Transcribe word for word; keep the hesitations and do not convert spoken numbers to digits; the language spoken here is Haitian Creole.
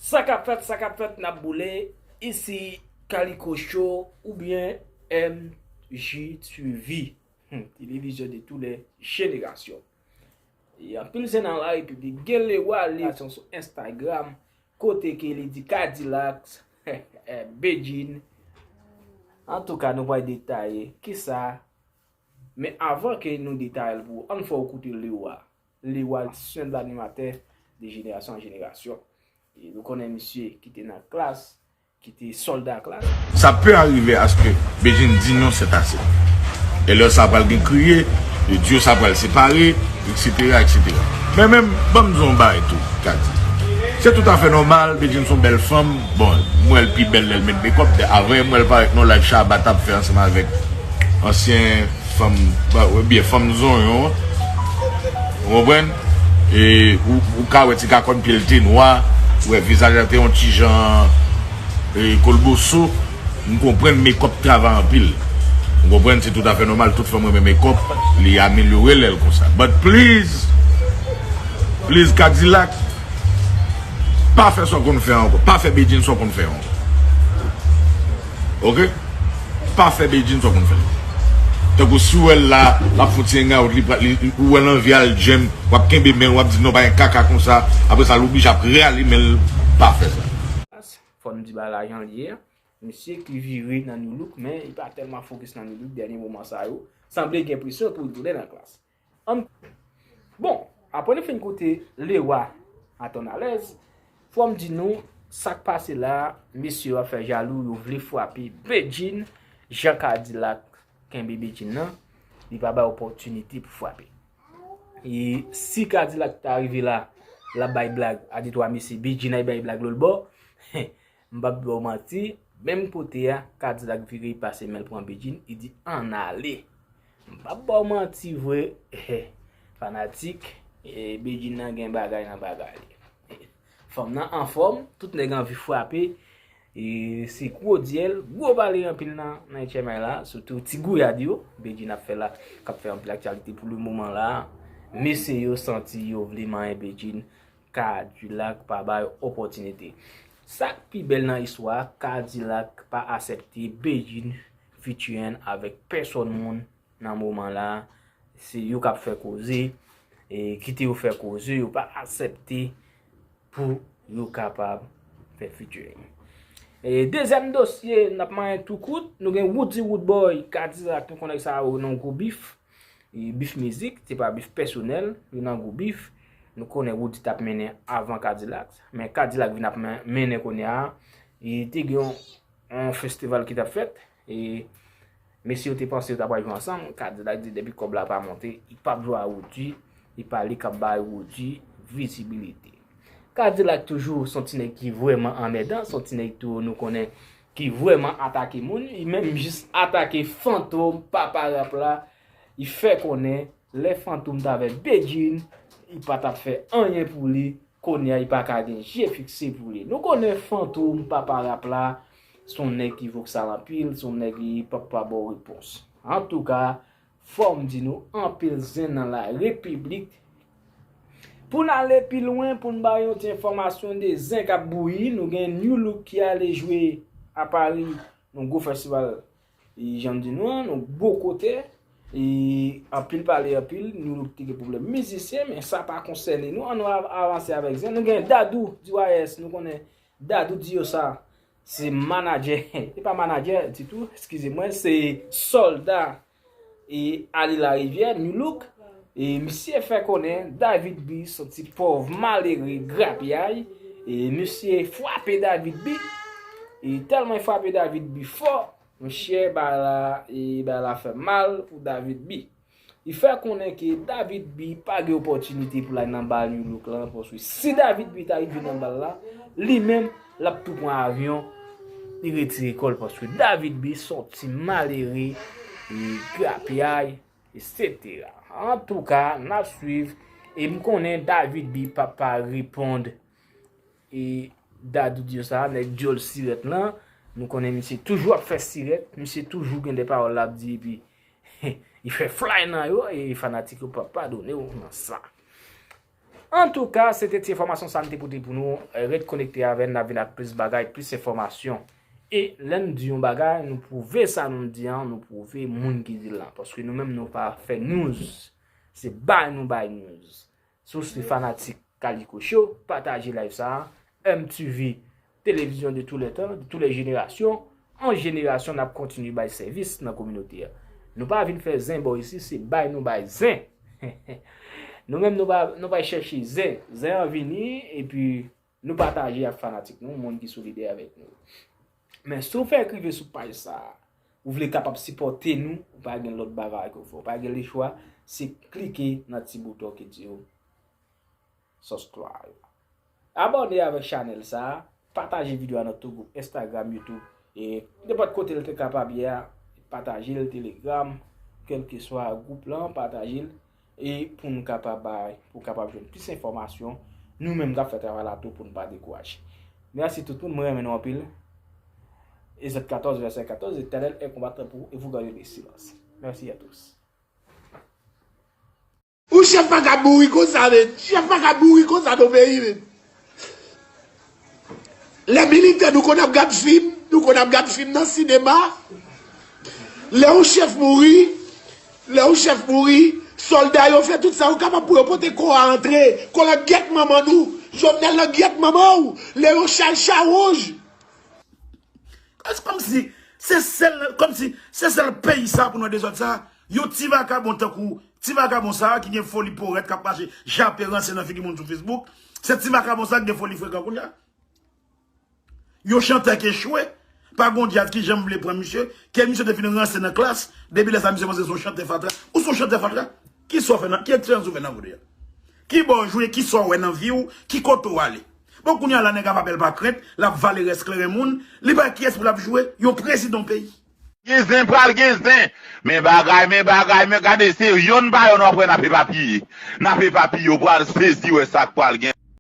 Sa k ap fèt, sa k ap fèt, n ap boule isi Kaliko Show oubyen M J T V. Hmm, télévision de toutes les générations. E anpil zen nan la repiblik gen Lewa li sou Instagram kote ke li di Cadillac, Bedjine. Antouka, nou pral detaye kisa. Men avan ke nou detaye l pou ou, ann fè w koute Lewa. Lewa, l'ancien animateur de génération en génération. E nou konnen misye ki te nan klas, ki te sòlda klas. Ça peut arriver à ce que Bedjine di non, c'est assez. E lè sa pral gen kriye, e dyo sa pral separe, et cetera, et cetera. Men menm, ban m di yon bagay tou, Kadi. Se toutafè nòmal, Bedjine se yon bèl fanm. Bon, m wè l pi bèl lè l met mekòp. Avan, m wè l parèt nan live Shabba t ap fè ansanm avèk ansyen fanm, ba, oubyen fanm zonyon an. Ou konprann? E ou, ou ka wè ti kakòn pye l te nwa, ou wè vizaj la te yon ti jan, e, kolboso. M konprann mekòp travay anpil. M konprann se toutafè nòmal, tout fanm renmen mekòp, li amelyore lè l konsa. But please, please Cadillac, pa fè sa w konn fè ankò. Pa fè Bedjine sa w konn fè ankò. Oke? Pa fè Bedjine sa w konn fè. Tankou si w wè l la, l ap fè yon ti hangout, li, li, ou wè l anvi al gym, w ap kenbe men l, w ap di non, pa gen kaka konsa. Apre sa, l oblije ap rale men l, pa fè sa. Fò n di bagay la jan l ye a. Misye ki vire nan New Look, men li pa tèlman fokis nan New Look dènye moman sa yo. Sanble gen presyon pou l tounen nan klas. Ann, bon, apre nou fin koute Lewa Atann Alèz, fò m di nou sa k pase la, mesye yo ap fè jalou, yo vle frape Bedjine, jan Cadillac kenbe Bedjine nan, li pa bay opòtinite pou frape. E si Cadillac ta rive la, l ap bay blag a de twa mesye, Bedjine ay bay blag lòt bò, m p ap ba w manti, menm kote a, Cadillac vire, li pase men l pran Bedjine, li di ann ale. M p ap ba w manti vre, fanatik, e, Bedjine nan gen bagay nan bagay li. Fanm nan anfòm, tout nèg anvi frape, e, se gwo dyèl, gwo pale anpil nan, nan H M I la, sitou ti gouyad yo, Bedjine ap fè la, k ap fè anpil aktyalite pou le moman la. Mesye yo santi yo vle manyen Bedjine, Cadillac pa bay opòtinite. Sa k pi bèl nan istwa a, Cadillac pa aksepte Bedjine featuring avèk pèsòn moun nan moman la. Se yo k ap fè koze, e kite yo fè koze, yo pa aksepte pou yo kapab fè featuring. E dezyèm dosye, n ap manyen tou kout, nou gen Roody Roodboy, Cadillac, nou konnen sa yo nan gwo bif. E bif mizik, se pa bif pèsonèl, yo nan gwo bif. Nou konnen Roody t ap mennen avan Cadillac, men Cadillac vin ap men-, mennen kounye a. E te gen yon, yon festival ki t ap fèt, e mesye yo te panse yo ta pral jwe ansanm. Cadillac di depi kòb la pa monte, li p ap jwe a Roody, li pa li k ap bay Roody vizibilite. Cadillac toujou se yon ti nèg ki vrèman anmèdan, se yon ti nèg tou nou konnen ki vrèman atake moun, li menm jis atake Fantom, papa rap la, li fè konnen lè Fantom t avèk Bedjine, li pa t ap fè anyen pou li, kounye a li pa ka gen je fikse pou li. Nou konnen Fantom, papa rap la, se yon nèg ki voksal anpil, se yon nèg ki p ap pa ba w repons. Antouka, fò m di nou anpil zen nan la repiblik. Pou n ale pi lwen, pou n ba yon ti enfòmasyon de zen k ap bouyi, nou gen New Look ki ale jwe a Pari, nan gwo festival, e, jan m di nou an, nan gwo kote, e, anpil pale anpil, New Look te gen pwoblèm mizisyen, men sa pa konsène nou. Ann nou av-, avanse avèk zen. Nou gen Dadou, D Y S, nou konnen Dadou Diyosa, se manadjè, se pa manadjè ditou, eskize mwen, se sòlda e Ali Larivière, New Look. E misye fè konnen David B se yon ti pòv malere grapyay. E misye frape David B. E tèlman l frape David B fò, monchè, bagay la, e bagay la fè mal pou David B. Li fè konnen ke David B pa gen opòtinite pou l al nan bal New Look lan, paske si David B ta rive nan bal la, li menm, l ap tou pran avyon, li retire kò l, paske David B se yon ti malere, e grapyay, etsetera. Antouka, n ap swiv, e m konnen David B p ap pa reponn, e Dadou Diyosa, nèg dyòl sirèt lan, nou konnen misye toujou ap fè sirèt, misye toujou gen de pawòl l ap di, epi li fè flay nan yo, e fanatik yo p ap padone w nan sa. Antouka, se te ti enfòmasyon sa m te pote pou nou. Ret konekte avè n, n ap vin ak plis bagay, plis enfòmasyon. E lè n di yon bagay, nou pwouve sa nou di an, nou pwouve moun ki di l lan. Paske nou menm nou pa fè news. Se bay nou bay news. Si w se fanatik Kaliko Show, pataje live sa a. M T V, télévision de tous les temps, de toutes les générations. An jenerasyon, n ap kontinye bay sèvis nan kominote a. Nou pa vin fè zen bò isi, se bay nou bay zen. Nou menm, nou pa, nou pa chèche zen. Zen an vini, epi nou pataje ak fanatik nou, moun ki solidè avèk nou. Men si w fèk rive sou paj sa a, ou vle kapab sipòte nou, ou pa gen lòt bagay ke w fè. Ou pa gen lechwa, se klike nan ti bouton ki di w subscribe. Abòne avèk chanèl sa a, pataje videyo a nan tout gwoup Instagram, YouTube, e nenpòt kote l te kapab ye a, pataje l, Telegram, kèlkeswa gwoup lan, pataje l, e pou nou kapab bay, pou kapab jwenn plis enfòmasyon, nou menm k ap fè travay la tou pou nou pa dekouraje. Mèsi tout moun, mwen renmen nou anpil. Ezòd katòz, vèsè katòz, L'Éternel est combattant pour vous et vous gardez le silence. Merci à tous. Ou chèf pa ka mouri konsa, men. Chèf pa ka mouri konsa nan peyi, men. Lè militè, nou konn ap gad fim, nou konn ap gad fim nan sinema. Lè yon chèf mouri, lè yon chèf mouri, sòlda yo fè tout sa yo kapab pou yo pote kò a antre. Kò lan gyèt manman nou. Jovenel lan gyèt manman w. Lè yo chay chawonj. Kòmsi se sèl, kòmsi se sèl peyi sa pou nou dezòd sa. Yon ti vakabon tankou ti vakabon sa ki gen foli porèt k ap mache jape ranse nan figi moun sou Facebook. Se ti vakabon sa ki gen foli frekan kounye a. Yon chantè k echwe, pa gon djaz ki janm vle pran misye, ke misye te fin ranse nan klas, depi lè sa misye panse se yon chantè fatra. Ou se yon chantè fatra? Kisa w fè nan, ki eksperyans ou fè nan vodou a? Ki bò w jwe, kisa w wè nan vi w, ki kote w ale? Bon, kounye a la nèg ap apèl pa krent, l ap vale rès kleren moun, li pa kiyès pou l ap jwe, yon prezidan yon peyi. Gen zen pral gen zen. Men bagay, men bagay, men gade se yonn pa yonn w ap wè n ap epapiye. N ap epapiye, w pral sezi wè sa k pral gen.